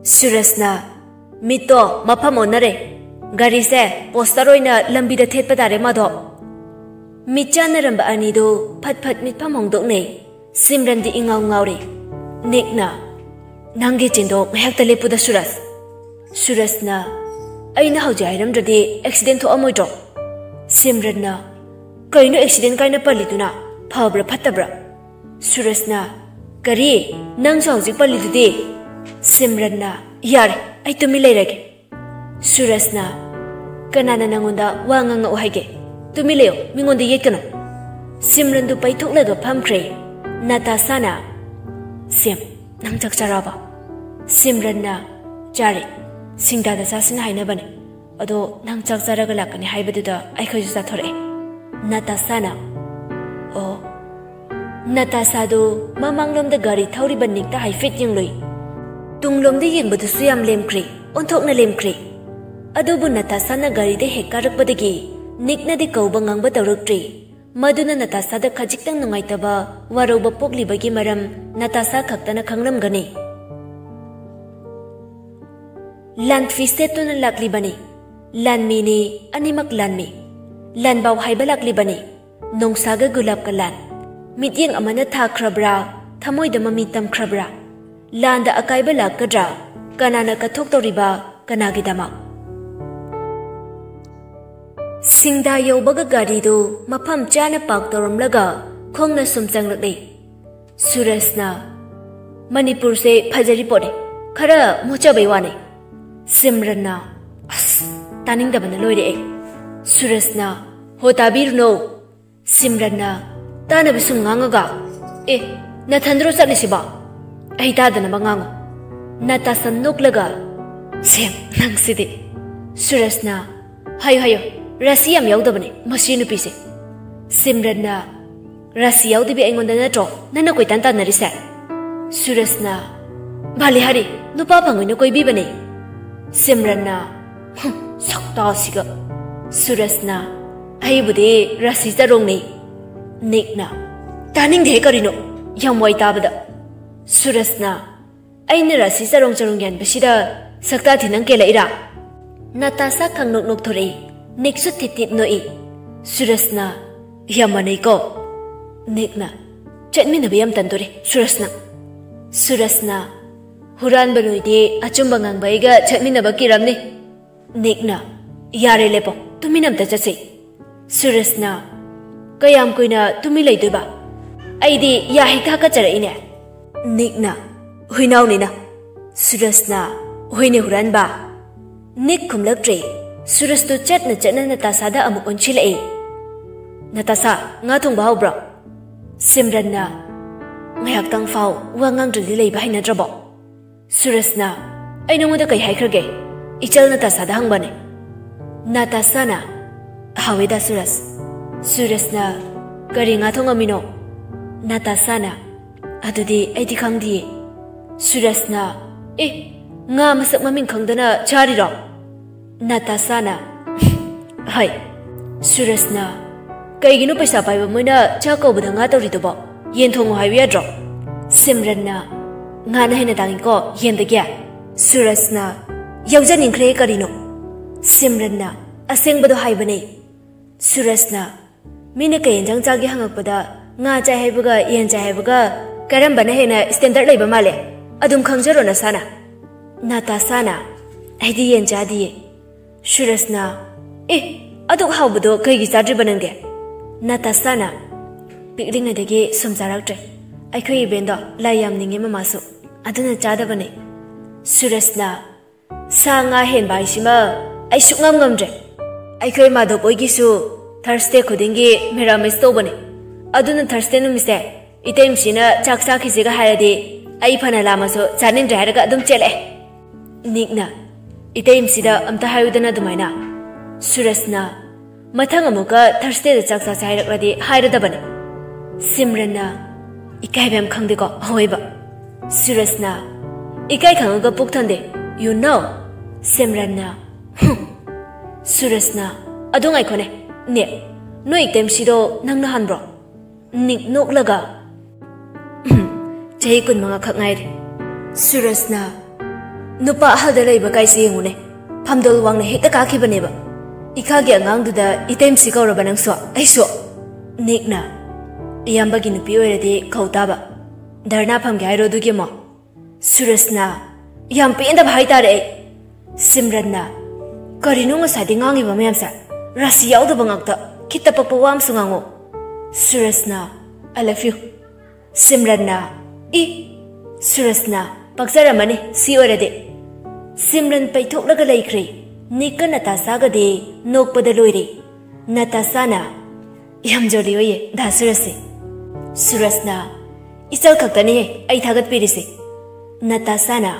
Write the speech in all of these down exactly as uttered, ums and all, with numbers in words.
ꯁꯨꯔꯖꯅ, "ꯃꯤꯠꯇꯣ ꯃꯐꯝ ꯑꯣꯟꯅꯔꯦ꯫ ꯒꯥꯔꯤꯁꯦ ꯄꯣꯁꯇꯔ ꯑꯣꯏꯅ ꯂꯝꯕꯤꯗ ꯊꯦꯠꯄ ꯇꯥꯔꯦ ꯃꯥꯗꯣ꯫" ꯃꯤꯠ ꯆꯥꯟꯅꯔꯝꯕ ꯑꯅꯤꯗꯨ ꯐꯠ ꯐꯠ ꯃꯤꯠꯐꯝ ꯍꯣꯡꯗꯣꯛꯅꯩ꯫ ꯁꯤꯝꯔꯟꯗꯤ ꯏꯉꯥꯎ ꯉꯥꯎꯔꯦ꯫ ꯅꯤꯛꯅ, "ꯅꯪꯒꯤ ꯆꯤꯟꯗꯣ ꯉꯥꯏꯍꯥꯛꯇ ꯂꯦꯞꯄꯨꯗ ꯁꯨꯔꯖ꯫" ꯁꯨꯔꯖꯅ, "ꯑꯩꯅ ꯍꯧꯖꯤꯛ ꯍꯥꯏꯔꯝꯗ꯭ꯔꯗꯤ ꯑꯦꯛꯁꯤꯗꯦꯟ ꯊꯣꯛꯑꯝꯃꯣꯏꯗ꯭ꯔꯣ?" ꯁꯤꯝꯔꯟꯅ, "ꯀꯩꯅꯣ ꯑꯦꯛꯁꯤꯗꯦꯟ ꯀꯥꯏꯅ ꯄꯜꯂꯤꯗꯨꯅ? ꯐꯕ꯭ꯔꯥ ꯐꯠꯇꯕ꯭ꯔꯥ?" ꯁꯨꯔꯖꯅ, "ꯀꯔꯤ? ꯅꯪꯁꯨ ꯍꯧꯖꯤꯛ ꯄꯜꯂꯤꯗꯨꯗꯤ?" ꯁꯤꯝꯔꯟꯅ, "ꯌꯥꯔꯦ, ꯑꯩ ꯇꯨꯃꯤꯟ ꯂꯩꯔꯒꯦ꯫" ꯁꯨꯔꯖꯅ, "ꯀꯅꯥꯅ ꯅꯪꯉꯣꯟꯗ ꯋꯥ ꯉꯥꯡꯉꯛꯑꯣ ꯍꯥꯏꯒꯦ? ꯇꯨꯃꯤꯟ ꯂꯩꯌꯣ, ꯃꯤꯉꯣꯟꯗ ꯌꯦꯠꯀꯅꯨ꯫" ꯁꯤꯝꯔꯟꯗꯨ ꯄꯩꯊꯣꯛꯂꯒ ꯐꯝꯈ꯭ꯔꯦ꯫ ꯅꯇꯥꯁꯥꯅ, "ꯁꯦꯝ, ꯅꯪ ꯆꯥꯛ ꯆꯥꯔꯕ?" ꯁꯤꯝꯔꯟꯅ, "ꯆꯥꯔꯦ꯫ ꯁꯤꯡꯗꯥꯗ ꯆꯥꯁꯤꯅ ꯍꯥꯏꯅꯕꯅꯦ꯫ ꯑꯗꯣ ꯅꯪ ꯆꯥꯛ ꯆꯥꯔꯒ ꯂꯥꯛꯀꯅꯤ ꯍꯥꯏꯕꯗꯨꯗ ꯑꯩꯈꯣꯏꯁꯨ ꯆꯥꯊꯣꯔꯛꯑꯦ꯫" ꯅꯇꯥꯁꯥꯅ, "ꯑꯣ꯫" ꯅꯇꯥꯁꯥꯗꯨ ꯃꯃꯥꯡꯂꯣꯝꯗ ꯒꯥꯔꯤ ꯊꯧꯔꯤꯕ ꯅꯤꯛꯇ ꯍꯥꯏꯐꯦꯠ ꯌꯦꯡꯂꯨꯏ꯫ ꯇꯨꯡꯂꯣꯝꯗ ꯌꯦꯡꯕꯗꯨꯁꯨ ꯌꯥꯝ ꯂꯦꯝꯈ꯭ꯔꯦ, ꯑꯣꯟꯊꯣꯛꯅ ꯂꯦꯝꯈ꯭ꯔꯦ꯫ ꯑꯗꯨꯕꯨ ꯅꯇꯥꯁꯥꯅ ꯒꯥꯔꯤꯗ ꯍꯦꯛ ꯀꯥꯔꯛꯄꯗꯒꯤ ꯅꯤꯛꯅꯗꯤ ꯀꯧꯕ ꯉꯥꯡꯕ ꯇꯧꯔꯛꯇ꯭ꯔꯦ꯫ ꯃꯗꯨꯅ ꯅꯇꯥꯁꯥꯗ ꯈꯖꯤꯛꯇꯪ ꯅꯨꯡꯉꯥꯏꯇꯕ, ꯋꯥꯔꯧꯕ ꯄꯣꯛꯂꯤꯕꯒꯤ ꯃꯔꯝ ꯅꯇꯥꯁꯥ ꯈꯛꯇꯅ ꯈꯪꯂꯝꯒꯅꯤ꯫ ꯂꯥꯟꯐꯤ ꯁꯦꯠꯇꯨꯅ ꯂꯥꯛꯂꯤꯕꯅꯤ꯫ ꯂꯥꯟꯃꯤꯅꯤ, ꯑꯅꯤꯃꯛ ꯂꯥꯟꯃꯤ꯫ ꯂꯥꯟꯕꯥꯎ ꯍꯥꯏꯕ ꯂꯥꯛꯂꯤꯕꯅꯤ꯫ ꯅꯣꯡꯁꯥꯒ ꯒꯨꯂꯥꯞꯀ ꯂꯥꯟ꯫ ꯃꯤꯠꯌꯦꯡ ꯑꯃꯅ ꯊꯥꯈ꯭ꯔꯕ꯭ꯔꯥ? ꯊꯃꯣꯏꯗ ꯃꯃꯤ ꯇꯝꯈ꯭ꯔꯕ꯭ꯔꯥ? ꯂꯥꯟꯗ ꯑꯀꯥꯏꯕ ꯂꯥꯛꯀꯗ꯭ꯔꯥ? ꯀꯅꯥꯅ ꯀꯠꯊꯣꯛꯇꯧꯔꯤꯕ? ꯀꯅꯥꯒꯤꯗꯃꯛ? ꯁꯤꯡꯗꯥ ꯌꯧꯕꯒ ꯒꯥꯔꯤꯗꯨ ꯃꯐꯝ ꯆꯥꯅ ꯄꯥꯔꯛ ꯇꯧꯔꯝꯂꯒ ꯈꯣꯡꯅ ꯁꯨꯝ ꯆꯪꯂꯛꯂꯦ꯫ ꯁꯨꯔꯖꯅ, "ꯃꯅꯤꯄꯨꯔꯁꯦ ꯐꯖꯔꯤ ꯄꯣꯠꯅꯤ, ꯈꯔ ꯃꯣꯠꯆꯕꯩ ꯋꯥꯅꯤ꯫" ꯁꯤꯝꯔꯟꯅ, "ꯑꯁ, ꯇꯥꯅꯤꯡꯗꯕꯅ ꯂꯣꯏꯔꯦ ꯑꯩ꯫" ꯁꯨꯔꯖꯅ, "ꯍꯣ, ꯇꯥꯕꯤꯔꯨꯅꯣ꯫" ꯁꯤꯝꯔꯟꯅ, "ꯇꯥꯅꯕ ꯁꯨꯝ ꯉꯥꯡꯉꯒ, ꯑꯦ, ꯅꯊꯟꯗ꯭ꯔꯣ ꯆꯠꯂꯤꯁꯤꯕꯣ? ꯑꯩ ꯇꯥꯗꯅꯕ ꯉꯥꯡꯉꯨ꯫" ꯅꯇꯥꯁꯥ ꯅꯣꯛꯂꯒ, "ꯁꯦꯝ, ꯅꯪꯁꯤꯗꯤ꯫" ꯁꯨꯔꯖꯅ, "ꯍꯥꯏꯌꯨ, ꯍꯥꯏꯌꯨ, ꯔꯥꯁꯤ ꯌꯥꯝ ꯌꯥꯎꯗꯕꯅꯦ ꯃꯁꯤ ꯅꯨꯄꯤꯁꯦ꯫" ꯁꯤꯝꯔꯟꯅ, "ꯔꯥꯁꯤ ꯌꯥꯎꯗꯕꯤ ꯑꯩꯉꯣꯟꯗ ꯅꯠꯇ꯭ꯔꯣ ꯅꯪꯅ ꯀꯣꯏꯇꯥꯟ ꯇꯥꯟꯅꯔꯤꯁꯦ?" ꯁꯨꯔꯖꯅ, "ꯚꯥꯂꯤꯍꯥꯔꯤ, ꯅꯨꯄꯥ ꯐꯪꯉꯣꯏꯅ ꯀꯣꯏꯕꯤꯕꯅꯦ꯫" ꯁꯤꯝꯔꯟꯅ, "ꯍꯨꯝ, ꯁꯛꯇꯥꯁꯤꯒ꯫" ꯁꯨꯔꯖꯅ, "ꯑꯩꯕꯨꯗꯤ ꯔꯥꯁꯤ ꯆꯔꯣꯡꯅꯤ꯫" ꯅꯤꯛꯅ, "ꯇꯥꯅꯤꯡꯗꯦꯍꯦ, ꯀꯔꯤꯅꯣ? ꯌꯥꯝ ꯋꯥꯏ ꯇꯥꯕꯗ꯫" ꯁꯨꯔꯖꯅ, ꯑꯩꯅ ꯔꯥꯁꯤ ꯆꯔꯣꯡ ꯆꯔꯣꯡ ꯌꯥꯟꯕꯁꯤꯗ ꯁꯛꯇꯥ ꯊꯤ ꯅꯪ ꯀꯦꯜꯂꯛꯏꯔꯥ? ꯅꯥꯇꯥꯁꯥ ꯈꯪꯅꯣꯛ ꯅꯣꯛꯊꯣꯔꯛꯏ꯫ ꯅꯤꯛꯁꯨ ꯊꯤꯠ ꯊꯤꯠ ꯅꯣꯛꯏ꯫ ꯁꯨꯔꯖꯅ, "ꯌꯥꯝ ꯃꯥꯟꯅꯩꯀꯣ?" ꯅꯤꯛꯅ, "ꯆꯠꯃꯤꯟꯅꯕ ꯌꯥꯝ ꯇꯟꯗꯣꯔꯦ ꯁꯨꯔꯖꯅ꯫" ꯁꯨꯔꯖꯅ, "ꯍꯨꯔꯥꯟꯕ ꯅꯣꯏꯗꯤ ꯑꯆꯨꯝꯕ ꯉꯥꯡꯕ ꯑꯩꯒ ꯆꯠꯃꯤꯟꯅꯕ ꯀꯤꯔꯝꯅꯤ꯫" ꯅꯤꯛꯅ, "ꯌꯥꯔꯦ, ꯂꯦꯞꯄꯣ, ꯇꯨꯃꯤꯟ ꯑꯝꯇ ꯆꯠꯁꯤ꯫" ꯁꯨꯔꯖꯅ, "ꯀꯌꯥꯝ ꯀꯨꯏꯅ ꯇꯨꯃꯤꯟ ꯂꯩꯗꯣꯏꯕ? ꯑꯩꯗꯤ ꯌꯥ ꯍꯦꯛꯇ ꯍꯥꯀꯠꯆꯔꯛꯏꯅꯦ꯫" ꯅꯤꯛꯅ, "ꯍꯨꯏꯅꯥꯎꯅꯤꯅ꯫" ꯁꯨꯔꯖꯅ, "ꯍꯣꯏꯅꯦ, ꯍꯨꯔꯥꯟꯕ꯫" ꯅꯤꯛ ꯈꯨꯝꯂꯛꯇ꯭ꯔꯦ꯫ ꯁꯨꯔꯖꯇꯨ ꯆꯠꯅ ꯆꯠꯅ ꯅꯇꯥꯁꯥꯗ ꯑꯃꯨꯛ ꯑꯣꯟꯁꯤꯜꯂꯛꯏ꯫ "ꯅꯇꯥꯁꯥ, ꯉꯥ ꯊꯣꯡꯕ ꯍꯥꯎꯕ꯭ꯔꯣ?" ꯁꯤꯝꯔꯟꯅ, "ꯉꯥꯏꯍꯥꯛꯇꯪ ꯐꯥꯎ ꯋꯥ ꯉꯥꯡꯗ꯭ꯔꯗꯤ ꯂꯩꯕ ꯍꯩꯅꯗ꯭ꯔꯕꯣ?" ꯁꯨꯔꯖꯅ, "ꯑꯩ ꯅꯉꯣꯟꯗ ꯀꯩ ꯍꯥꯏꯈ꯭ꯔꯒꯦ? ꯏꯆꯜ ꯅꯇꯥꯁꯥꯗ ꯍꯪꯕꯅꯦ꯫" ꯅꯇꯥꯁꯥꯅ, "ꯍꯥꯎꯋꯦꯗ ꯁꯨꯔꯖ꯫" ꯁꯨꯔꯖꯅ, "ꯀꯔꯤ ꯉꯥ ꯊꯣꯡꯉꯝꯃꯤꯅꯣ?" ꯅꯇꯥꯁꯥꯅ, "ꯑꯗꯨꯗꯤ ꯑꯩꯗꯤ ꯈꯪꯗꯤꯌꯦ꯫" ꯁꯨꯔꯖꯅ, "ꯑꯦ, ꯉꯥ ꯃꯁꯛ ꯃꯃꯤꯡ ꯈꯪꯗꯅ ꯆꯥꯔꯤꯔꯣ?" ꯅꯇꯥꯁꯥꯅ, "ꯍꯣꯏ꯫" ꯁꯨꯔꯖꯅ, "ꯀꯩꯒꯤꯅꯣ ꯄꯩꯁꯥ ꯄꯥꯏꯕ ꯃꯣꯏꯅ ꯆꯥꯛ ꯀꯧꯕꯗ ꯉꯥ ꯇꯧꯔꯤꯗꯨꯕꯣ? ꯌꯦꯟ ꯊꯣꯡꯉꯣ ꯍꯥꯏꯕ ꯌꯥꯗ꯭ꯔꯣ?" ꯁꯤꯝꯔꯟꯅ, "ꯉꯥꯅ ꯍꯦꯟꯅ ꯇꯥꯡꯉꯤꯀꯣ ꯌꯦꯟꯗꯒꯤ?" ꯁꯨꯔꯖꯅ, "ꯌꯥꯎꯖꯅꯤꯡꯈ꯭ꯔꯦ ꯀꯔꯤꯅꯣ?" ꯁꯤꯝꯔꯟꯅ, "ꯑꯁꯦꯡꯕꯗꯣ ꯍꯥꯏꯕꯅꯦ꯫" ꯁꯨꯔꯖꯅ, "ꯃꯤꯅ ꯀꯩ ꯌꯦꯟꯖꯥꯡ ꯆꯥꯒꯦ ꯍꯪꯉꯛꯄꯗ ꯉꯥ ꯆꯥꯏ ꯍꯥꯏꯕꯒ ꯌꯦꯟ ꯆꯥꯏ ꯍꯥꯏꯕꯒ ꯀꯔꯝꯕꯅ ꯍꯦꯟꯅ ꯁ꯭ꯇꯦꯟꯗꯔꯗ ꯂꯩꯕ ꯃꯥꯜꯂꯦ? ꯑꯗꯨꯝ ꯈꯪꯖꯔꯣ ꯅꯁꯥꯅ꯫" ꯅꯇꯥꯁꯥꯅ, "ꯑꯩꯗꯤ ꯌꯦꯟ ꯆꯥꯗꯤꯌꯦ꯫" ꯁꯨꯔꯖꯅ, "ꯑꯦ, ꯑꯗꯨꯛ ꯍꯥꯎꯕꯗꯣ ꯀꯩꯒꯤ ꯆꯥꯗ꯭ꯔꯤꯕ ꯅꯪꯗꯤ?" ꯅꯇꯥꯁꯥꯅ, "ꯄꯤꯛꯂꯤꯉꯩꯗꯒꯤ ꯁꯨꯝ ꯆꯥꯔꯛꯇ꯭ꯔꯦ꯫ ꯑꯩꯈꯣꯏ ꯏꯕꯦꯟꯗꯣ ꯂꯥꯏ ꯌꯥꯝ ꯅꯤꯡꯉꯦ ꯃꯃꯥꯁꯨ, ꯑꯗꯨꯅ ꯆꯥꯗꯕꯅꯦ꯫" ꯁꯨꯔꯖꯅ, "ꯁꯥ ꯉꯥ ꯍꯦꯟꯕ ꯍꯥꯏꯁꯤꯃ ꯑꯩ ꯁꯨꯛꯉꯝ ꯉꯝꯗ꯭ꯔꯦ꯫ ꯑꯩꯈꯣꯏ ꯃꯥꯙꯕ ꯍꯣꯏꯒꯤꯁꯨ ꯊꯔꯁꯗꯦ ꯈꯨꯗꯤꯡꯒꯤ ꯃꯤꯔꯥꯃꯤꯁ ꯇꯧꯕꯅꯦ꯫ ꯑꯗꯨꯅ ꯊꯔꯁꯗꯦ ꯅꯨꯃꯤꯠꯁꯦ ꯏꯇꯩꯃꯁꯤꯅ ꯆꯥꯛ ꯆꯥꯈꯤꯁꯦꯒ ꯍꯥꯏꯔꯗꯤ ꯑꯩ ꯐꯅ ꯂꯥꯝꯃꯁꯨ ꯆꯥꯅꯤꯡꯗ꯭ꯔꯦ ꯍꯥꯏꯔꯒ ꯑꯗꯨꯝ ꯆꯦꯜꯂꯛꯑꯦ꯫" ꯅꯤꯛꯅ, "ꯏꯇꯩꯃꯁꯤꯗ ꯑꯝꯇ ꯍꯥꯏꯌꯨꯗꯅ ꯑꯗꯨꯃꯥꯏꯅ꯫" ꯁꯨꯔꯖꯅ, "ꯃꯊꯪ ꯑꯃꯨꯛꯀ ꯊꯔꯁꯗꯦꯗ ꯆꯥꯛ ꯆꯥꯁꯦ ꯍꯥꯏꯔꯛꯂꯗꯤ ꯍꯥꯏꯔꯗꯕꯅꯦ꯫" ꯁꯤꯝꯔꯟꯅ, "ꯏꯀꯥꯏꯕ ꯌꯥꯝ ꯈꯪꯗꯦꯀꯣ ꯑꯍꯣꯏꯕ꯫" ꯁꯨꯔꯖꯅ, "ꯏꯀꯥꯏ ꯈꯪꯉꯒ ꯄꯨꯛ ꯊꯟꯗꯦ, you know?" ꯁꯤꯝꯔꯟꯅ, "ꯍꯨꯝ꯫" ꯁꯨꯔꯖꯅ, "ꯑꯗꯨ ꯉꯥꯏꯈꯣꯅꯦ, ꯅꯦ, ꯅꯣꯏ ꯏꯇꯩꯃꯁꯤꯗꯣ ꯅꯪꯅ ꯍꯟꯕ꯭ꯔꯣ?" ꯅꯤꯛ ꯅꯣꯛꯂꯒ, "ꯎꯝ, ꯆꯍꯤ ꯀꯨꯟꯃꯉꯥ ꯈꯛ ꯉꯥꯏꯔꯤ꯫ ꯁꯨꯔꯖꯅ, "ꯅꯨꯄꯥ ꯑꯍꯜꯗ ꯂꯩꯕ ꯀꯥꯏꯁꯦ ꯌꯦꯡꯉꯨꯅꯦ, ꯐꯝꯗꯣꯜ ꯋꯥꯡꯅ ꯍꯦꯛꯇ ꯀꯥꯈꯤꯕꯅꯦꯕ꯫ ꯏꯈꯥꯒꯤ ꯑꯉꯥꯡꯗꯨꯗ ꯏꯇꯩꯝꯁꯤ ꯀꯧꯔꯕ ꯅꯪꯁꯨ?" "ꯑꯩꯁꯨ?" ꯅꯤꯛꯅ, "ꯏꯌꯥꯝꯕꯒꯤ ꯅꯨꯄꯤ ꯑꯣꯏꯔꯗꯤ ꯀꯧ ꯇꯥꯕ꯫ ꯙꯔꯅꯥ ꯐꯝꯒꯦ ꯍꯥꯏꯔꯣ ꯑꯗꯨꯒꯤ ꯑꯃꯨꯛ?" ꯁꯨꯔꯖꯅ, "ꯌꯥꯝ ꯄꯦꯟꯗꯕ ꯍꯥꯏꯇꯥꯔꯦ ꯑꯩ꯫" ꯁꯤꯝꯔꯟꯅ, "ꯀꯔꯤꯅꯣ ꯉꯁꯥꯏꯗꯤ ꯉꯥꯡꯉꯤꯕ ꯃꯌꯥꯝꯁꯦ? ꯔꯥꯁꯤ ꯌꯥꯎꯗꯕ ꯉꯥꯛꯇ꯫ ꯈꯤꯠꯇ ꯄꯛꯄ ꯋꯥ ꯑꯃꯁꯨ ꯉꯥꯡꯉꯣ꯫" ꯁꯨꯔꯖꯅ, "I love you꯫" ꯁꯤꯝꯔꯟꯅ, "ꯏ!" ꯁꯨꯔꯖꯅ, "ꯄꯛꯆꯔꯝꯃꯅꯤ ꯁꯤ ꯑꯣꯏꯔꯗꯤ꯫" ꯁꯤꯝꯔꯟ ꯄꯩꯊꯣꯛꯂꯒ ꯂꯩꯈ꯭ꯔꯦ꯫ ꯅꯤꯛꯀ ꯅꯇꯥꯁꯥꯒꯗꯤ ꯅꯣꯛꯄꯗ ꯂꯣꯏꯔꯦ꯫ ꯅꯇꯥꯁꯥꯅ, "ꯌꯥꯝ ꯖꯣꯂꯤ ꯑꯣꯏꯌꯦ ꯗꯥ ꯁꯨꯔꯖꯁꯦ꯫" ꯁꯨꯔꯖꯅ, "ꯏꯆꯜ ꯈꯛꯇꯅꯤꯍꯦ ꯑꯩ ꯊꯥꯒꯠꯄꯤꯔꯤꯁꯦ꯫" ꯅꯇꯥꯁꯥꯅ,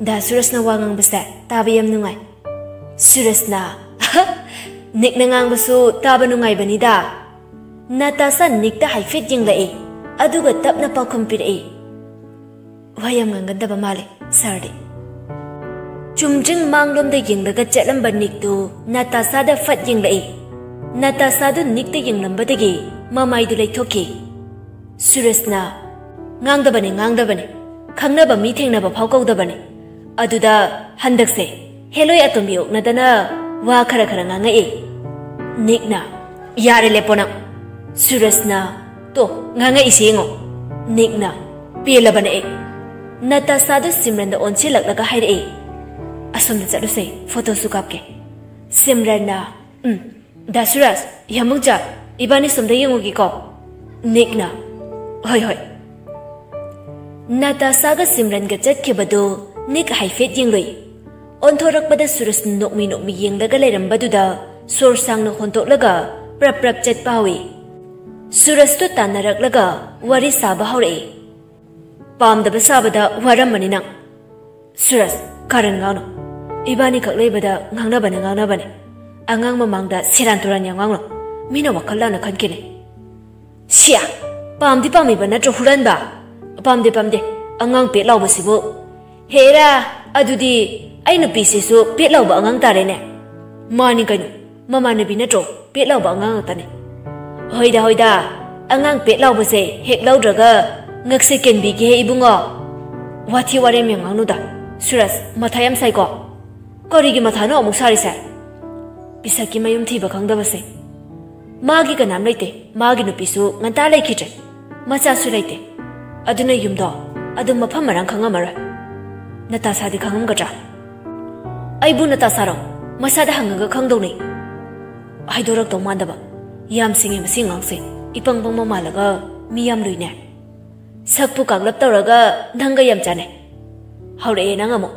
"ꯗꯥ ꯁꯨꯔꯖꯅ ꯋꯥ ꯉꯥꯡꯕꯁꯦ ꯇꯥꯕ ꯌꯥꯝ ꯅꯨꯡꯉꯥꯏ꯫" ꯁꯨꯔꯖꯅ, "ꯅꯤꯛꯅ ꯉꯥꯡꯕꯁꯨ ꯇꯥꯕ ꯅꯨꯡꯉꯥꯏꯕꯅꯤꯗ꯫" ꯅꯇꯥꯁꯥ ꯅꯤꯛꯇ ꯍꯥꯏꯐꯦꯠ ꯌꯦꯡꯂꯛꯏ, ꯑꯗꯨꯒ ꯇꯞꯅ ꯄꯥꯎꯈꯨꯝ ꯄꯤꯔꯛꯏ, "ꯋꯥ ꯌꯥꯝ ꯉꯥꯡꯒꯟꯗꯕ ꯃꯥꯜꯂꯦ ꯁꯥꯔꯗꯤ꯫" ꯆꯨꯝꯗ꯭ꯔꯤꯡ ꯃꯥꯡꯂꯣꯝꯗ ꯌꯦꯡꯂꯒ ꯆꯠꯂꯝꯕ ꯅꯤꯛꯇꯨ ꯅꯇꯥꯁꯥꯗ ꯐꯠ ꯌꯦꯡꯂꯛꯏ꯫ ꯅꯇꯥꯁꯥꯗꯨ ꯅꯤꯛꯇ ꯌꯦꯡꯂꯝꯕꯗꯒꯤ ꯃꯃꯥꯏꯗꯨ ꯂꯩꯊꯣꯛꯈꯤ꯫ ꯁꯨꯔꯖꯅ, "ꯉꯥꯡꯗꯕꯅꯤ, ꯉꯥꯡꯗꯕꯅꯤ꯫ ꯈꯪꯅꯕ ꯃꯤ ꯊꯦꯡꯅꯕ ꯐꯥꯎ ꯀꯧꯗꯕꯅꯤ꯫ ꯑꯗꯨꯗ ꯍꯟꯗꯛꯁꯦ ꯍꯦꯂꯣꯏ ꯑꯇꯣꯝꯕꯤ ꯑꯣꯛꯅꯗꯅ ꯋꯥ ꯈꯔ ꯈꯔ ꯉꯥꯡꯉꯛꯏ꯫" ꯅꯤꯛꯅ, "ꯌꯥꯔꯦ, ꯂꯦꯞꯄꯣ ꯅꯪ꯫" ꯁꯨꯔꯖꯅ, "ꯇꯣ, ꯉꯥꯡꯉꯛꯏꯁꯤ ꯌꯦꯡꯉꯣ꯫" ꯅꯤꯛꯅ, "ꯄꯦꯜꯂꯕꯅꯦ ꯑꯩ꯫" ꯅꯇꯥꯁꯥꯗꯨ ꯁꯤꯝꯔꯟꯗ ꯑꯣꯟꯁꯤꯜꯂꯛꯂꯒ ꯍꯥꯏꯔꯛꯏ, "ꯑꯁꯣꯝꯗ ꯆꯠꯂꯨꯁꯦ, ꯐꯣꯇꯣꯁꯨ ꯀꯥꯞꯀꯦ꯫" ꯁꯤꯝꯔꯟꯅ, "ꯎꯝ, ꯗꯥ ꯁꯨꯔꯖ, ꯌꯥꯃꯨꯡꯆꯥ, ꯏꯕꯥꯅꯤ ꯁꯣꯝꯗ ꯌꯦꯡꯉꯨꯒꯦꯀꯣ꯫" ꯅꯤꯛꯅ, "ꯍꯣꯏ, ꯍꯣꯏ꯫" ꯅꯇꯥꯁꯥꯒ ꯁꯤꯝꯔꯟꯒ ꯆꯠꯈꯤꯕꯗꯨ ꯅꯤꯛ ꯍꯥꯏꯐꯦꯠ ꯌꯦꯡꯂꯨꯏ꯫ ꯑꯣꯟꯊꯣꯔꯛꯄꯗ ꯁꯨꯔꯖ ꯅꯣꯛꯃꯤ ꯅꯣꯛꯃꯤ ꯌꯦꯡꯂꯒ ꯂꯩꯔꯝꯕꯗꯨꯗ ꯁꯣꯔ ꯁꯥꯡꯅ ꯍꯣꯟꯇꯣꯛꯂꯒ ꯄ꯭ꯔꯞ ꯄ꯭ꯔꯞ ꯆꯠꯄ ꯍꯧꯏ꯫ ꯁꯨꯔꯖꯇꯨ ꯇꯥꯟꯅꯔꯛꯂꯒ ꯋꯥꯔꯤ ꯁꯥꯕ ꯍꯧꯔꯛꯏ꯫ "ꯄꯥꯝꯗꯕ ꯁꯥꯕꯗ ꯋꯥꯔꯝꯃꯅꯤ ꯅꯪ꯫" "ꯁꯨꯔꯖ, ꯀꯥꯔꯟ ꯉꯥꯡꯅꯨ꯫ ꯏꯕꯥꯅꯤꯈꯛ ꯂꯩꯕꯗ ꯉꯥꯡꯅꯕꯅ ꯉꯥꯡꯅꯕꯅꯦ꯫ ꯑꯉꯥꯡ ꯃꯃꯥꯡꯗ ꯁꯦꯔꯥꯟ ꯇꯨꯔꯥꯟ ꯌꯥꯝ ꯉꯥꯡꯅꯨ꯫ ꯃꯤꯅ ꯋꯥꯈꯜ ꯂꯥꯟꯅ ꯈꯟꯈꯤꯅꯤ꯫" "ꯁꯤꯌꯥ! ꯄꯥꯝꯗꯤ ꯄꯥꯝꯃꯤꯕ ꯅꯠꯇ꯭ꯔꯣ ꯍꯨꯔꯥꯟꯕ?" "ꯄꯥꯝꯗꯦ, ꯄꯥꯝꯗꯦ꯫ ꯑꯉꯥꯡ ꯄꯦꯠ ꯂꯥꯎꯕꯁꯤꯕꯨ꯫" "ꯍꯦꯔꯥ, ꯑꯗꯨꯗꯤ ꯑꯩ ꯅꯨꯄꯤꯁꯤꯁꯨ ꯄꯦꯠ ꯂꯥꯎꯕ ꯑꯉꯥꯡ ꯇꯥꯔꯦꯅꯦ꯫ ꯃꯥꯅꯤ ꯀꯩꯅꯣ, ꯃꯃꯥꯟꯅꯕꯤ ꯅꯠꯇ꯭ꯔꯣ? ꯄꯦꯠ ꯂꯥꯎꯕ ꯑꯉꯥꯡ ꯉꯥꯛꯇꯅꯦ꯫" "ꯍꯣꯏꯗ, ꯍꯣꯏꯗ, ꯑꯉꯥꯡ ꯄꯦꯠ ꯂꯥꯎꯕꯁꯦ ꯍꯦꯛ ꯂꯧꯗ꯭ꯔꯒ ꯉꯛꯁꯦ ꯀꯦꯟꯕꯤꯒꯦꯍꯦ ꯏꯕꯨꯡꯉꯣ꯫" ꯋꯥꯊꯤ ꯋꯥꯔꯦꯝ ꯌꯥꯝ ꯉꯥꯡꯅꯨꯗ꯫ ꯁꯨꯔꯖ, ꯃꯊꯥ ꯌꯥꯝ ꯁꯥꯏꯀꯣ꯫ ꯀꯔꯤꯒꯤ ꯃꯊꯥꯅꯣ ꯑꯃꯨꯛ ꯁꯥꯔꯤꯁꯦ? ꯄꯤꯁꯛꯀꯤ ꯃꯌꯨꯝ ꯊꯤꯕ ꯈꯪꯗꯕꯁꯦ꯫ ꯃꯥꯒꯤ ꯀꯅꯥꯝ ꯂꯩꯇꯦ, ꯃꯥꯒꯤ ꯅꯨꯄꯤꯁꯨ ꯉꯟꯇꯥ ꯂꯩꯈꯤꯗ꯭ꯔꯦ, ꯃꯆꯥꯁꯨ ꯂꯩꯇꯦ꯫ ꯑꯗꯨꯅ ꯌꯨꯝꯗꯣ ꯑꯗꯨꯝ ꯃꯐꯝ ꯃꯔꯥꯡ ꯈꯪꯉꯝꯃꯔꯣꯏ꯫ ꯅꯇꯥꯁꯥꯗꯤ ꯈꯪꯉꯝꯒꯗ꯭ꯔꯥ? ꯑꯩꯕꯨ ꯅꯇꯥꯁꯥꯔꯣ? ꯃꯁꯥꯗ ꯍꯪꯉꯒ ꯈꯪꯗꯧꯅꯤ꯫ ꯍꯥꯏꯗꯣꯔꯛꯇꯧ ꯃꯥꯟꯗꯕ꯫ ꯌꯥꯝ ꯁꯤꯡꯉꯦ ꯃꯁꯤ ꯑꯉꯥꯡꯁꯦ꯫ ꯏꯄꯪ ꯄꯪꯕ ꯃꯥꯜꯂꯒ ꯃꯤ ꯌꯥꯝ ꯂꯨꯏꯅꯦ꯫ ꯁꯛꯄꯨ ꯀꯥꯛꯂꯞ ꯇꯧꯔꯒ ꯅꯪꯒ ꯌꯥꯝ ꯆꯥꯟꯅꯩ꯫ ꯍꯧꯔꯛꯑꯦ ꯅꯪ ꯑꯃꯨꯛ꯫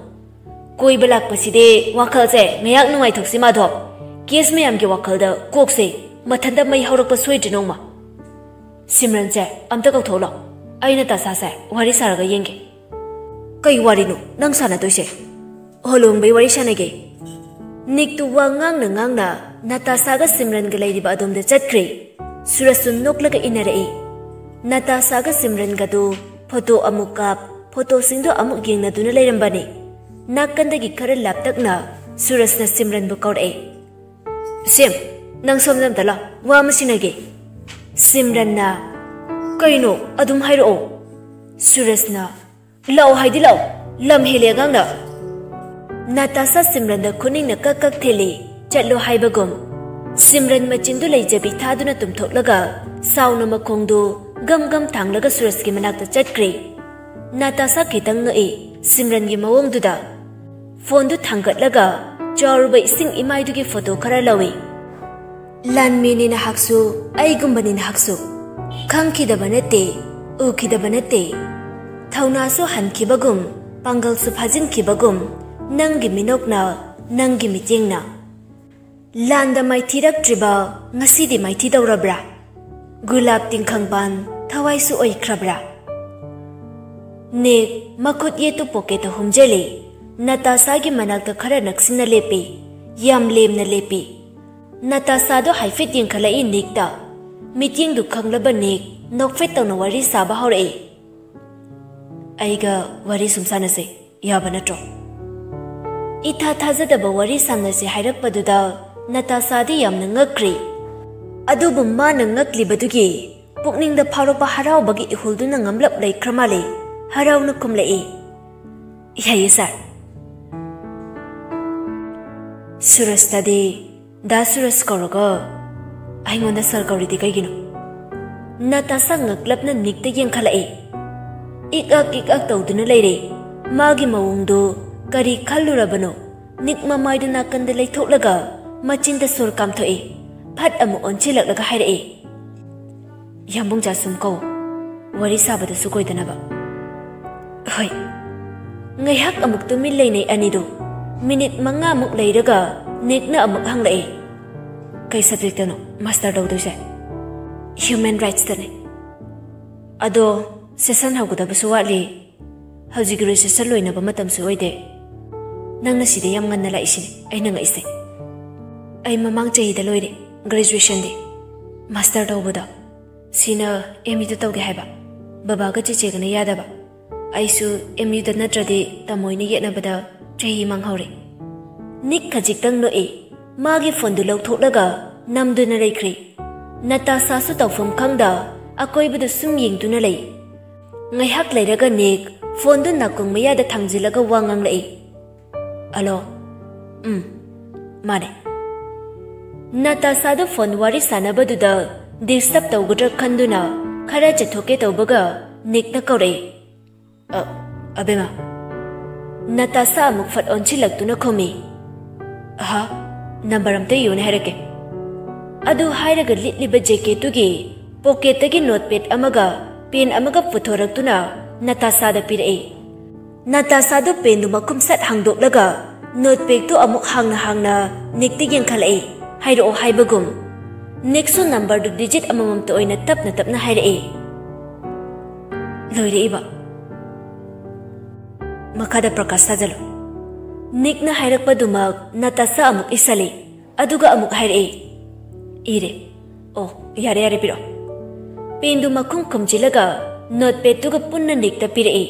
ꯀꯣꯏꯕ ꯂꯥꯛꯄꯁꯤꯗꯤ ꯋꯥꯈꯜꯁꯦ ꯉꯥꯏꯍꯥꯛ ꯅꯨꯡꯉꯥꯏꯊꯣꯛꯁꯤ ꯃꯥꯙꯕ꯫ ꯀꯦꯁ ꯃꯌꯥꯝꯒꯤ ꯋꯥꯈꯜꯗ ꯀꯣꯛꯁꯦ ꯃꯊꯟꯇ ꯃꯩ ꯍꯧꯔꯛꯄ ꯁꯣꯏꯗ꯭ꯔꯦ ꯅꯣꯡꯃ꯫ ꯁꯤꯝꯔꯟꯁꯦ ꯑꯝꯇ ꯀꯧꯊꯣꯛꯂꯣ꯫ ꯑꯩꯅ ꯇꯥꯁꯥꯁꯦ ꯋꯥꯔꯤ ꯁꯥꯔꯒ ꯌꯦꯡꯒꯦ꯫ ꯀꯩ ꯋꯥꯔꯤꯅꯣ ꯅꯪ ꯁꯥꯟꯅꯗꯣꯏꯁꯦ? ꯍꯣꯂꯣꯡꯕꯩ ꯋꯥꯔꯤ ꯁꯥꯟꯅꯒꯦ꯫ ꯅꯤꯛꯇꯨ ꯋꯥ ꯉꯥꯡꯅ ꯉꯥꯡꯅ ꯅꯇꯥꯁꯥꯒ ꯁꯤꯝꯔꯟꯒ ꯂꯩꯔꯤꯕ ꯑꯗꯣꯝꯗ ꯆꯠꯈ꯭ꯔꯦ꯫ ꯁꯨꯔꯖꯁꯨ ꯅꯣꯛꯂꯒ ꯏꯟꯅꯔꯛꯏ꯫ ꯅꯇꯥꯁꯥꯒ ꯁꯤꯝꯔꯟꯒꯗꯨ ꯐꯣꯇꯣ ꯑꯃꯨꯛ ꯀꯥꯞ, ꯐꯣꯇꯣꯁꯤꯡꯗꯨ ꯑꯃꯨꯛ ꯌꯦꯡꯅꯗꯨꯅ ꯂꯩꯔꯝꯕꯅꯤ꯫ ꯅꯥꯀꯟꯗꯒꯤ ꯈꯔ ꯂꯥꯞꯇꯛꯅ ꯁꯨꯔꯖꯅ ꯁꯤꯝꯔꯟꯕꯨ ꯀꯧꯔꯛꯑꯦ꯫ "ꯁꯤꯝ, ꯅꯪ ꯁꯣꯝꯗ ꯑꯝꯇ ꯂꯥꯛ, ꯋꯥ ꯑꯃ ꯁꯤꯟꯅꯒꯦ꯫" ꯁꯤꯝꯔꯟꯅ, "ꯀꯩꯅꯣ? ꯑꯗꯨꯝ ꯍꯥꯏꯔꯛꯑꯣ꯫" ꯁꯨꯔꯖꯅ, "ꯂꯥꯛꯑꯣ ꯍꯥꯏꯗꯤ ꯂꯥꯛꯑꯣ, ꯂꯝ ꯍꯦꯜꯂꯦ ꯑꯉꯥꯡꯅ꯫" ꯅꯇꯥꯁꯥ ꯁꯤꯝꯔꯟꯗ ꯈꯨꯅꯤꯡꯅ ꯀꯛ ꯀꯛ ꯊꯤꯜꯂꯤ, ꯆꯠꯂꯣ ꯍꯥꯏꯕꯒꯨꯝ꯫ ꯁꯤꯝꯔꯟ ꯃꯆꯤꯟꯗꯨ ꯂꯩꯖꯕꯤ ꯊꯥꯗꯨꯅ ꯇꯨꯝꯊꯣꯛꯂꯒ ꯁꯥꯎꯅ ꯃꯈꯣꯡꯗꯨ ꯒꯝ ꯒꯝ ꯊꯥꯡꯂꯒ ꯁꯨꯔꯖꯀꯤ ꯃꯅꯥꯛꯇ ꯆꯠꯈ꯭ꯔꯦ꯫ ꯅꯇꯥꯁꯥ ꯈꯤꯇꯪ ꯉꯛꯏ ꯁꯤꯝꯔꯟꯒꯤ ꯃꯑꯣꯡꯗꯨꯗ꯫ ꯐꯣꯟꯗꯨ ꯊꯥꯡꯒꯠꯂꯒ ꯆꯥꯎꯔꯕ ꯏꯁꯤꯡ ꯏꯃꯥꯏꯗꯨꯒꯤ ꯐꯣꯇꯣ ꯈꯔ ꯂꯧꯏ꯫ "ꯂꯥꯟꯃꯤꯅꯤ ꯅꯍꯥꯛꯁꯨ, ꯑꯩꯒꯨꯝꯕꯅꯤ ꯅꯍꯥꯛꯁꯨ꯫ ꯈꯪꯈꯤꯗꯕ ꯅꯠꯇꯦ, ꯎꯈꯤꯗꯕ ꯅꯠꯇꯦ꯫ ꯊꯧꯅꯥꯁꯨ ꯍꯟꯈꯤꯕꯒꯨꯝ, ꯄꯥꯡꯒꯜꯁꯨ ꯐꯥꯖꯤꯟꯈꯤꯕꯒꯨꯝ, ꯅꯪꯒꯤ ꯃꯤꯅꯣꯛꯅ, ꯅꯪꯒꯤ ꯃꯤꯠꯌꯦꯡꯅ꯫ ꯂꯥꯟꯗ ꯃꯥꯏꯊꯤꯔꯛꯇ꯭ꯔꯤꯕ ꯉꯁꯤꯗꯤ ꯃꯥꯏꯊꯤꯗꯧꯔꯕ꯭ꯔꯥ? ꯒꯨꯂꯥꯞ ꯇꯤꯡꯈꯪꯄꯥꯟ ꯊꯋꯥꯏꯁꯨ ꯑꯣꯏꯈ꯭ꯔꯕ꯭ꯔꯥ?" ꯅꯤꯛ ꯃꯈꯨꯠ ꯌꯦꯠꯇꯨ ꯄꯣꯀꯦꯠꯇ ꯍꯨꯝꯖꯤꯜꯂꯤ꯫ ꯅꯇꯥꯁꯥꯒꯤ ꯃꯅꯥꯛꯇ ꯈꯔ ꯅꯛꯁꯤꯟꯅ ꯂꯦꯞꯄꯤ꯫ ꯌꯥꯝ ꯂꯦꯝꯅ ꯂꯦꯞꯄꯤ꯫ ꯅꯇꯥꯁꯥꯗꯣ ꯍꯥꯏꯐꯦꯠ ꯌꯦꯡꯈꯠꯂꯛꯏ ꯅꯤꯛꯇ꯫ ꯃꯤꯠꯌꯦꯡꯗꯨ ꯈꯪꯂꯕ ꯅꯤꯛ ꯅꯣꯛꯐꯦꯠ ꯇꯧꯅ ꯋꯥꯔꯤ ꯁꯥꯕ ꯍꯧꯔꯛꯏ꯫ "ꯑꯩꯒ ꯋꯥꯔꯤ ꯁꯨꯝ ꯁꯥꯟꯅꯁꯦ, ꯌꯥꯕ ꯅꯠꯇ꯭ꯔꯣ?" ꯏꯊꯥ ꯊꯥꯖꯗꯕ ꯋꯥꯔꯤ ꯁꯥꯟꯅꯁꯦ ꯍꯥꯏꯔꯛꯄꯗꯨꯗ ꯅꯇꯥꯁꯥꯗꯤ ꯌꯥꯝꯅ ꯉꯛꯈ꯭ꯔꯦ꯫ ꯑꯗꯨꯕꯨ ꯃꯥꯅ ꯉꯛꯂꯤꯕꯗꯨꯒꯤ ꯄꯨꯛꯅꯤꯡꯗ ꯐꯥꯎꯔꯛꯄ ꯍꯔꯥꯎꯕꯒꯤ ꯏꯍꯨꯜꯗꯨꯅ ꯉꯝꯂꯞ ꯂꯩꯈ꯭ꯔ ꯃꯥꯜꯂꯦ꯫ ꯍꯔꯥꯎꯅ ꯈꯨꯝꯂꯛꯏ꯫ ꯌꯥꯏꯌꯦ ꯁꯥꯔ꯫ ꯁꯨꯔꯖꯇꯗꯤ ꯗꯥ ꯁꯨꯔꯖ ꯀꯧꯔꯒ ꯑꯩꯉꯣꯟꯗ ꯁꯥꯔ ꯀꯧꯔꯤꯗꯤ ꯀꯩꯒꯤꯅꯣ? ꯅꯥꯇꯥꯁꯥ ꯉꯛꯂꯞꯅ ꯅꯤꯛꯇ ꯌꯦꯡꯈꯠꯂꯛꯏ꯫ ꯏꯛ ꯑꯛ ꯏꯛ ꯑꯛ ꯇꯧꯗꯨꯅ ꯂꯩꯔꯦ꯫ ꯃꯥꯒꯤ ꯃꯑꯣꯡꯗꯨ ꯀꯔꯤ ꯈꯜꯂꯨꯔꯕꯅꯣ? ꯅꯤꯛ ꯃꯃꯥꯏꯗꯨ ꯅꯥꯀꯟꯗ ꯂꯩꯊꯣꯛꯂꯒ ꯃꯆꯤꯟꯗ ꯁꯣꯔ ꯀꯥꯝꯊꯣꯛꯏ꯫ ꯐꯠ ꯑꯃꯨꯛ ꯑꯣꯟꯁꯤꯜꯂꯛꯂꯒ ꯍꯥꯏꯔꯛꯏ, "ꯌꯥꯝꯕꯨꯡ ꯖꯥꯁꯨꯝ ꯀꯧ, ꯋꯥꯔꯤ ꯁꯥꯕꯗꯁꯨ ꯀꯣꯏꯗꯅꯕ꯫" ꯍꯣꯏ꯫ ꯉꯥꯏꯍꯥꯛ ꯑꯃꯨꯛ ꯇꯨꯃꯤꯟ ꯂꯩꯅꯩ ꯑꯅꯤꯗꯨ꯫ ꯃꯤꯅꯤꯠ ꯃꯉꯥꯃꯨꯛ ꯂꯩꯔꯒ ꯅꯤꯛꯅ ꯑꯃꯨꯛ ꯍꯪꯂꯛꯏ, "ꯀꯩ ꯁꯕꯖꯦꯛꯇꯅꯣ ꯃꯥꯁꯇꯔ ꯇꯧꯗꯣꯏꯁꯦ?" "ꯍ꯭ꯌꯨꯃꯦꯟ ꯔꯥꯏꯠꯁꯇꯅꯦ꯫" "ꯑꯗꯣ ꯁꯦꯁꯟ ꯍꯧꯒꯗꯕꯁꯨ ꯋꯥꯠꯂꯤ꯫ ꯍꯧꯖꯤꯛ ꯒ꯭ꯔꯦꯖꯨꯑꯦꯁꯟ ꯂꯣꯏꯅꯕ ꯃꯇꯝꯁꯨ ꯑꯣꯏꯗꯦ꯫ ꯅꯪꯅ ꯁꯤꯗ ꯌꯥꯝ ꯉꯟꯅ ꯂꯥꯛꯏꯁꯤꯅꯦ ꯑꯩꯅ ꯉꯛꯏꯁꯦ꯫" "ꯑꯩ ꯃꯃꯥꯡ ꯆꯍꯤꯗ ꯂꯣꯏꯔꯦ ꯒ꯭ꯔꯦꯖꯨꯑꯦꯁꯟꯗꯤ꯫ ꯃꯥꯁꯇꯔ ꯇꯧꯕꯗꯣ ꯁꯤꯅ ꯑꯦꯝ ꯌꯨꯗ ꯇꯧꯒꯦ ꯍꯥꯏꯕ, ꯕꯕꯥꯒ ꯆꯦꯆꯦꯒꯅ ꯌꯥꯗꯕ꯫ ꯑꯩꯁꯨ ꯑꯦꯝ ꯌꯨꯗ ꯅꯠꯇ꯭ꯔꯗꯤ ꯇꯥꯃꯣꯏꯅ ꯌꯦꯠꯅꯕꯗ ꯆꯍꯤ ꯃꯥꯡꯍꯧꯔꯦ꯫" ꯅꯤꯛ ꯈꯖꯤꯛꯇꯪ ꯅꯣꯛꯏ꯫ ꯃꯥꯒꯤ ꯐꯣꯟꯗꯨ ꯂꯧꯊꯣꯛꯂꯒ ꯅꯝꯗꯨꯅ ꯂꯩꯈ꯭ꯔꯦ꯫ ꯅꯇꯥꯁꯥꯁꯨ ꯇꯧꯐꯝ ꯈꯪꯗ ꯑꯀꯣꯏꯕꯗ ꯁꯨꯝ ꯌꯦꯡꯗꯨꯅ ꯂꯩ꯫ ꯉꯥꯏꯍꯥꯛ ꯂꯩꯔꯒ ꯅꯤꯛ ꯐꯣꯟꯗꯨ ꯅꯥꯀꯣꯡ ꯃꯌꯥꯗ ꯊꯥꯡꯖꯤꯜꯂꯒ ꯋꯥ ꯉꯥꯡꯂꯛꯏ꯫ "ꯑꯂꯣ? ꯎꯝ, ꯃꯥꯅꯦ꯫" ꯅꯇꯥꯁꯥꯗꯨ ꯐꯣꯟ ꯋꯥꯔꯤ ꯁꯥꯟꯅꯕꯗꯨꯗ ꯗꯤꯁꯇꯔꯕ ꯇꯧꯒꯗ꯭ꯔꯥ ꯈꯟꯗꯨꯅ ꯈꯔ ꯆꯠꯊꯣꯛꯀꯦ ꯇꯧꯕꯒ ꯅꯤꯛꯅ ꯀꯧꯔꯛꯏ꯫ "ꯑ, ꯑꯕꯦꯝꯃ꯫" ꯅꯇꯥꯁꯥ ꯑꯃꯨꯛ ꯐꯠ ꯑꯣꯟꯁꯤꯜꯂꯛꯇꯨꯅ ꯈꯨꯝꯃꯤ, "ꯑꯍꯥ, ꯅꯝꯕꯔ ꯑꯝꯇ ꯌꯦꯡꯉꯨꯅꯦ ꯍꯥꯏꯔꯛꯀꯦ꯫" ꯑꯗꯨ ꯍꯥꯏꯔꯒ ꯂꯤꯠꯂꯤꯕ ꯖꯦꯀꯦꯠꯇꯨꯒꯤ ꯄꯣꯀꯦꯠꯇꯒꯤ ꯅꯣꯠꯄꯦꯗ ꯑꯃꯒ ꯄꯦꯟ ꯑꯃꯒ ꯄꯨꯊꯣꯔꯛꯇꯨꯅ ꯅꯇꯥꯁꯥꯗ ꯄꯤꯔꯛꯏ꯫ ꯅꯇꯥꯁꯥꯗꯨ ꯄꯦꯟꯗꯨ ꯃꯈꯨꯝ ꯁꯠ ꯍꯥꯡꯗꯣꯛꯂꯒ ꯅꯣꯠꯄꯦꯗꯇꯨ ꯑꯃꯨꯛ ꯍꯥꯡꯅ ꯍꯥꯡꯅ ꯅꯤꯛꯇ ꯌꯦꯡꯈꯠꯂꯛꯏ, ꯍꯥꯏꯔꯛꯑꯣ ꯍꯥꯏꯕꯒꯨꯝ꯫ ꯅꯤꯛꯁꯨ ꯅꯝꯕꯔꯗꯨ ꯗꯤꯖꯤꯠ ꯑꯃꯃꯝꯇ ꯑꯣꯏꯅ ꯇꯞꯅ ꯇꯞꯅ ꯍꯥꯏꯔꯛꯏ꯫ ꯂꯣꯏꯔꯛꯏꯕ꯫ ꯃꯈꯥꯗ ꯄ꯭ꯔꯀꯥꯁ ꯊꯥꯖꯜꯂꯨ꯫ ꯅꯤꯛꯅ ꯍꯥꯏꯔꯛꯄꯗꯨꯃꯛ ꯅꯇꯥꯁꯥ ꯑꯃꯨꯛ ꯏꯁꯜꯂꯤ, ꯑꯗꯨꯒ ꯑꯃꯨꯛ ꯍꯥꯏꯔꯛꯏ꯫ ꯏꯔꯦ꯫ ꯑꯣ, ꯌꯥꯔꯦ, ꯌꯥꯔꯦ, ꯄꯤꯔꯛꯑꯣ꯫ ꯄꯦꯟꯗꯨ ꯃꯈꯨꯝ ꯈꯨꯝꯖꯤꯜꯂꯒ ꯅꯣꯠꯄꯦꯗꯇꯨꯒ ꯄꯨꯟꯅ ꯅꯤꯛꯇ ꯄꯤꯔꯛꯏ꯫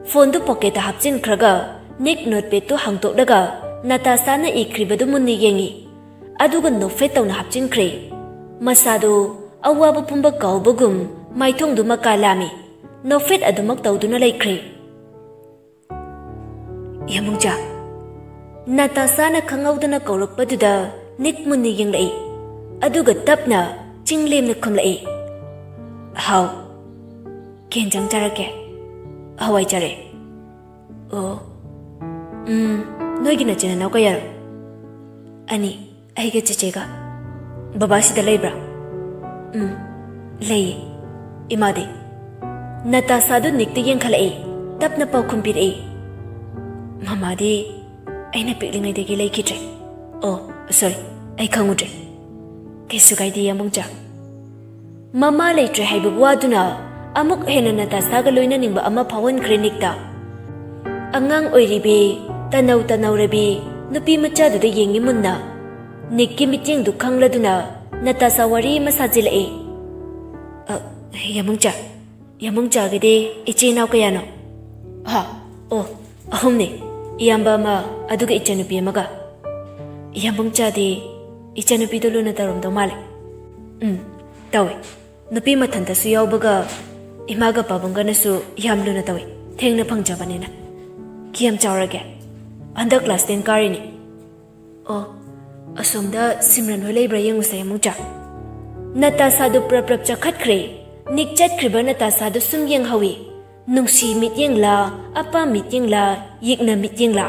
ꯐꯣꯟꯗꯨ ꯄꯣꯀꯦꯠꯇ ꯍꯥꯞꯆꯤꯟꯈ꯭ꯔꯒ ꯅꯤꯛ ꯅꯣꯠꯄꯦꯗꯇꯨ ꯍꯥꯡꯗꯣꯛꯂꯒ ꯅꯇꯥꯁꯥꯅ ꯏꯈ꯭ꯔꯤꯕꯗꯨ ꯃꯨꯟꯅ ꯌꯦꯡꯉꯤ꯫ ꯑꯗꯨꯒ ꯅꯣꯛꯐꯦꯠ ꯇꯧꯅ ꯍꯥꯞꯆꯤꯟꯈ꯭ꯔꯦ꯫ ꯃꯁꯥꯗꯨ ꯑꯋꯥꯕ ꯄꯨꯝꯕ ꯀꯥꯎꯕꯒꯨꯝ ꯃꯥꯏꯊꯣꯡꯗꯨ ꯃꯀꯥ ꯂꯥꯝꯃꯤ꯫ ꯅꯣꯛꯐꯦꯠ ꯑꯗꯨꯃꯛ ꯇꯧꯗꯨꯅ ꯂꯩꯈ꯭ꯔꯦ꯫ ꯌꯥꯃꯨꯡꯆꯥ, ꯅꯇꯥꯁꯥꯅ ꯈꯪꯍꯧꯗꯅ ꯀꯧꯔꯛꯄꯗꯨꯗ ꯅꯤꯛ ꯃꯨꯟꯅ ꯌꯦꯡꯂꯛꯏ꯫ ꯑꯗꯨꯒ ꯇꯞꯅ ꯆꯤꯡꯂꯦꯝꯅ ꯈꯨꯝꯂꯛꯏ, "ꯍꯥꯎ, ꯀꯩ ꯍꯦꯟꯖꯥꯡ ꯆꯥꯔꯛꯀꯦ?" "ꯍꯋꯥꯏ ꯆꯥꯔꯛꯑꯦ꯫" "ꯑꯣ, ꯎꯝ, ꯅꯣꯏꯒꯤ ꯅꯆꯤꯟ ꯅꯅꯥꯎ ꯀꯌꯥꯅꯣ?" "ꯑꯅꯤ, ꯑꯩꯒ ꯆꯦꯆꯦꯒ꯫" "ꯕꯕꯥ ꯁꯤꯗ ꯂꯩꯕ꯭ꯔꯥ?" "ꯎꯝ, ꯂꯩꯌꯦ꯫" "ꯏꯃꯥꯗꯤ?" ꯅꯇꯥꯁꯥꯗꯨ ꯅꯤꯛꯇ ꯌꯦꯡꯈꯠꯂꯛꯏ, ꯇꯞꯅ ꯄꯥꯎꯈꯨꯝ ꯄꯤꯔꯛꯏ, "ꯃꯃꯥꯗꯤ ꯑꯩꯅ ꯄꯤꯛꯂꯤꯉꯩꯗꯒꯤ ꯂꯩꯈꯤꯗ꯭ꯔꯦ꯫ ꯑꯣ, ꯁꯣꯔꯤ, ꯑꯩ ꯈꯪꯉꯨꯗ꯭ꯔꯦ꯫" "ꯀꯩꯁꯨ ꯀꯥꯏꯗꯦ, ꯌꯥꯃꯨꯡꯆꯥ꯫" ꯃꯃꯥ ꯂꯩꯇ꯭ꯔꯦ ꯍꯥꯏꯕ ꯋꯥꯗꯨꯅ ꯑꯃꯨꯛ ꯍꯦꯟꯅ ꯅꯇꯥꯁꯥꯒ ꯂꯣꯏꯅꯅꯤꯡꯕ ꯑꯃ ꯐꯥꯎꯍꯟꯈ꯭ꯔꯦ ꯅꯤꯛꯇ꯫ ꯑꯉꯥꯡ ꯑꯣꯏꯔꯤꯕꯤ, ꯇꯅꯧ ꯇꯅꯧꯔꯕꯤ ꯅꯨꯄꯤ ꯃꯆꯥꯗꯨꯗ ꯌꯦꯡꯉꯤ ꯃꯨꯟꯅ꯫ ꯅꯤꯛꯀꯤ ꯃꯤꯠꯌꯦꯡꯗꯨ ꯈꯪꯂꯗꯨꯅ ꯅꯇꯥꯁꯥ ꯋꯥꯔꯤ ꯑꯃ ꯁꯥꯖꯤꯜꯂꯛꯏ꯫ "ꯑ, ꯌꯥꯃꯨꯡꯆꯥ, ꯌꯥꯃꯨꯡꯆꯥꯒꯤꯗꯤ ꯏꯆꯦ ꯏꯅꯥꯎ ꯀꯌꯥꯅꯣ?" "ꯍꯥ? ꯑꯣ, ꯑꯍꯨꯝꯅꯦ꯫ ꯏꯌꯥꯝꯕ ꯑꯃ, ꯑꯗꯨꯒ ꯏꯆꯟꯅꯨꯄꯤ ꯑꯃꯒ꯫" "ꯌꯥꯃꯨꯡꯆꯥꯗꯤ ꯏꯆꯟꯅꯨꯄꯤꯗꯣ ꯂꯨꯅ ꯇꯧꯔꯝꯗꯧ ꯃꯥꯜꯂꯦ꯫" "ꯎꯝ, ꯇꯧꯋꯦ꯫ ꯅꯨꯄꯤ ꯃꯊꯟꯇꯁꯨ ꯌꯥꯎꯕꯒ ꯏꯃꯥꯒ ꯄꯥꯕꯨꯡꯒꯅꯁꯨ ꯌꯥꯝ ꯂꯨꯅ ꯇꯧꯋꯤ꯫ ꯊꯦꯡꯅ ꯐꯪꯖꯕꯅꯤꯅ꯫" "ꯀꯌꯥꯝ ꯆꯥꯎꯔꯒꯦ?" "ꯍꯟꯗꯛ class ten ꯀꯥꯔꯤꯅꯤ꯫" "ꯑꯣ, ꯑꯁꯣꯝꯗ ꯁꯤꯝꯔꯟ ꯍꯣꯏ ꯂꯩꯕ꯭ꯔꯥ ꯌꯦꯡꯉꯨꯁꯦ, ꯌꯥꯃꯨꯡꯆꯥ꯫" ꯅꯇꯥꯁꯥꯗꯨ ꯄ꯭ꯔꯞ ꯄ꯭ꯔꯞ ꯆꯥꯈꯠꯈ꯭ꯔꯦ꯫ ꯅꯤꯛ ꯆꯠꯈ꯭ꯔꯤꯕ ꯅꯇꯥꯁꯥꯗꯨ ꯁꯨꯝ ꯌꯦꯡꯍꯧꯏ꯫ ꯅꯨꯡꯁꯤ ꯃꯤꯠꯌꯦꯡꯂꯥ, ꯑꯄꯥꯝ ꯃꯤꯠꯌꯦꯡꯂꯥ, ꯌꯦꯛꯅ ꯃꯤꯠꯌꯦꯡꯂꯥ?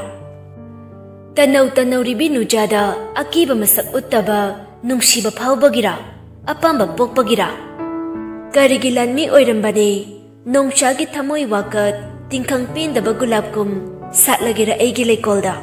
ꯇꯅꯧ ꯇꯅꯧꯔꯤꯕꯤ ꯅꯨꯖꯥꯗ ꯑꯀꯤꯕ ꯃꯁꯛ ꯎꯠꯇꯕ ꯅꯨꯡꯁꯤꯕ ꯐꯥꯎꯕꯒꯤꯔꯥ, ꯑꯄꯥꯝꯕ ꯄꯣꯛꯄꯒꯤꯔꯥ? ꯀꯔꯤꯒꯤ ꯂꯥꯟꯃꯤ ꯑꯣꯏꯔꯝꯕꯅꯤ? ꯅꯣꯡꯁꯥꯒꯤ ꯊꯃꯣꯏ ꯋꯥꯀꯠ, ꯇꯤꯡꯈꯪ ꯄꯦꯟꯗꯕ ꯒꯨꯂꯥꯞꯀꯨꯝ ꯁꯥꯠꯂꯒꯦꯔꯥ ꯑꯩꯒꯤ ꯂꯩꯀꯣꯜꯗ?